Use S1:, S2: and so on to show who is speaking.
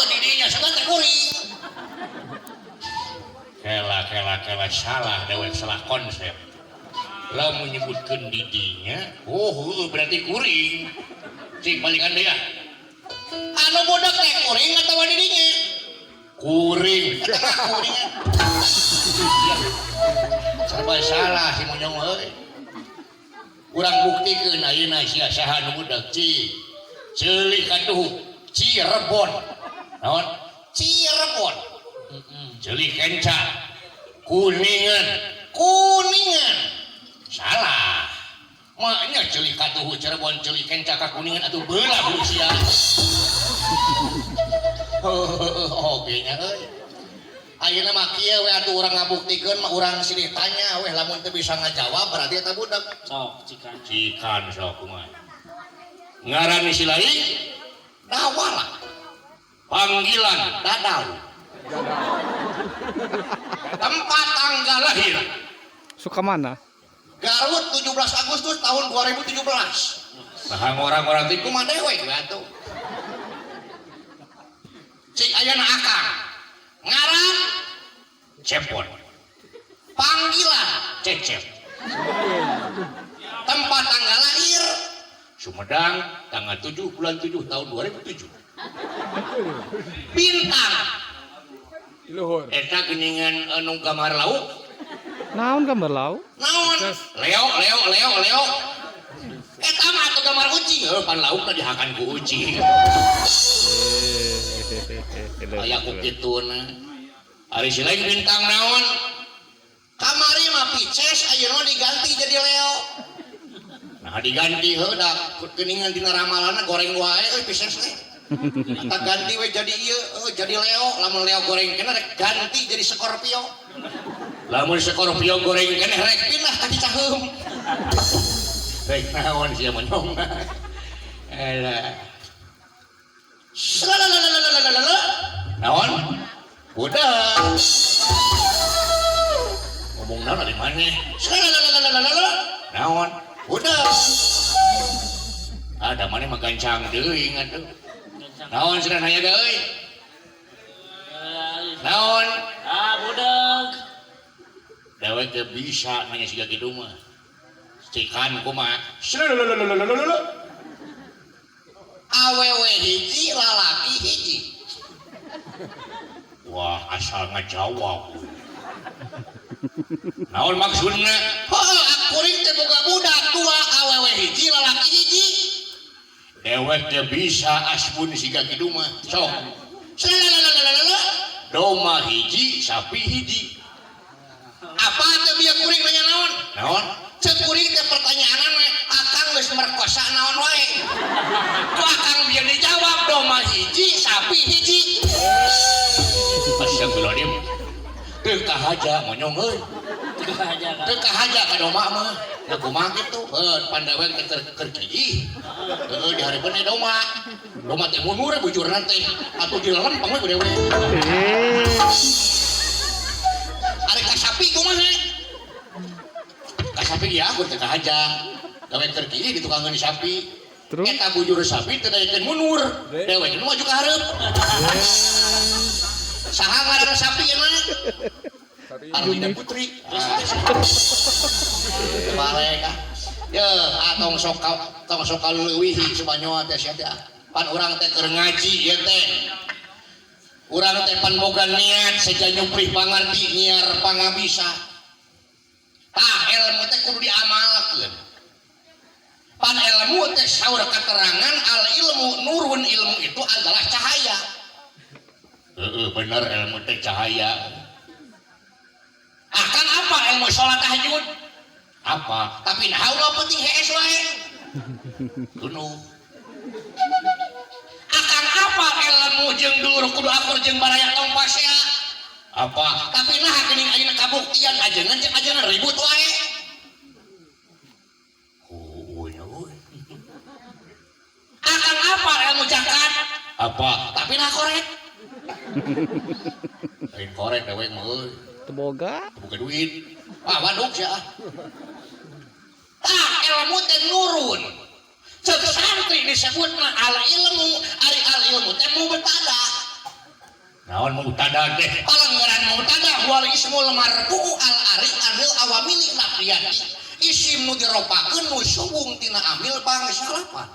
S1: Heuh di dinya sugan teh kuring. Kela kela kela salah dewek, salah konsep. Lamun nyebutkeun di dinya, oh heueuh berarti kuring. Cik balikan deui ah. Anu budak teh kuring atawa di dinya? Kuring. Eta mah kuring. Serba salah si monyong euy. Urang buktikeun ayeuna sia saha nu budak ci. Ceuli katuhu Cirebon. Naon? Cirebon. Ceuli kenca. Kuningan. Kuningan. Salah. Maknya ceuli katuhu Cirebon ceuli kenca ka Kuningan atuh beula bulu sia. Heuh oge nya euy. Ayeuna mah kieu we atuh urang ngabuktikeun mah urang silih tanya we, lamun teu bisa ngajawab berarti eta budak.
S2: Sok cikan.
S1: Cikan sok kumaha. Ngaran si lain Dawala. Panggilan Dadau. Tempat tanggal lahir
S3: Suka mana?
S1: Garut 17 Agustus tahun 2017. Nah, orang-orang teh kumaha dewek we atuh. Cik ayeuna akang. Ngaran Cepot. Panggilan Cecep. Tempat tanggal lahir Sumedang tanggal 7 bulan 7 tahun 2007. Bintang
S4: Luhur.
S1: Eta geuningan anu gambar lauk.
S3: Naon gambar lauk?
S1: Naon? Leo Leo Leo Leo. Eta mah atuh gambar ucing. Heuh pan laukna dihakan ku ucing. Aya ku kituna. Ari si lain bintang naon? Kamari mah Pisces, ayeuna diganti jadi Leo. Nah diganti heuh da geuningan dina ramalanna goreng wae euy Pisces teh. Eta ganti we jadi ieu heuh jadi Leo, lamun Leo goreng keneh rek ganti jadi Scorpio. Lamun Scorpio goreng keneh rek pindah ka Cicaheum. Rek naon sia monyong. Alah. Slalalalalalalalala. Naon? Budak. Ngomong naon ari maneh? Slalalalalala. Naon? Budak. Ada maneh mah gancang deui atuh. Naon cenah aya euy? Naon?
S2: Ah, budak.
S1: Dewek teu bisa nanya siga kitu mah. Cikan kumaha? Slalalalalala. Awewe hiji lalaki hiji. Wah, asal ngajawab. Naon maksudna? Heuh, kuring teh boga budak dua, awewe hiji lalaki hiji. Dewek teu bisa asbun siga kitu mah. Sok. Slalalalalala. Domba hiji, sapi hiji. Apa teh bieu kuring nanya naon? Naon? Cek kuring teh pertanyaanna akang geus merkosa naon wae. Ku akang bieu dijawab domba hiji, sapi hiji. Astagfirullahaladzim. Teu kahaja monyong euy.
S2: Teu kahaja kan.
S1: Teu kahaja ka domba mah. Nah kumaha kitu? Heuh pan dewek teh keur kiih. Heuh di hareupeun we domba. Domba teh mundur bujurna teh. Atuh dilempeng we ku dewek. Ari ka sapi kumaha? Ka sapi ge aku teu kahaja. Dewek keur kiih ditukangeun sapi.
S3: Terus?
S1: Eta bujur sapi teu daekeun mundur. Dewek nu maju ka hareup. Saha ngaranna sapi ieu mah? Arlina Putri. Tebarek ah. Ye, ah tong sok tong sok kaleuwihi subanyoa teh sia teh. Pan urang teh keur ngaji ieu teh. Urang teh pan boga niat seja nyuprih pangarti nyiar pangabisa. Tah ilmu teh kudu diamalkeun. Pan ilmu teh saur keterangan al ilmu nurun, ilmu itu adalah cahaya. Heeh bener ilmu teh cahaya. Akan apa ilmu sholat tahajud? Apa? Tapi nah ulah penting hees wae. Kuno. Akan apa ilmu jeung dulur kudu akur jeung baraya tong pasea? Apa? Tapi nah geuning ayeuna kabuktian ajengan jeung ajengan ribut wae. Oh, ya euy. Akan apa ilmu zakat? Apa? Tapi nah korek. Lain korek dewek mah euy.
S3: Teu boga.
S1: Teu boga duit. Ah, waduk sia. Tah ilmu teh nurun. Cek santri disebutna al ilmu, ari al ilmu teh mubtada. Naon mubtada teh? Palanggaran mubtada wal ismul marfu'u al ari anil awamili lafiyati. Isim nu diropakeun nu suwung tina amil bangsa lapan.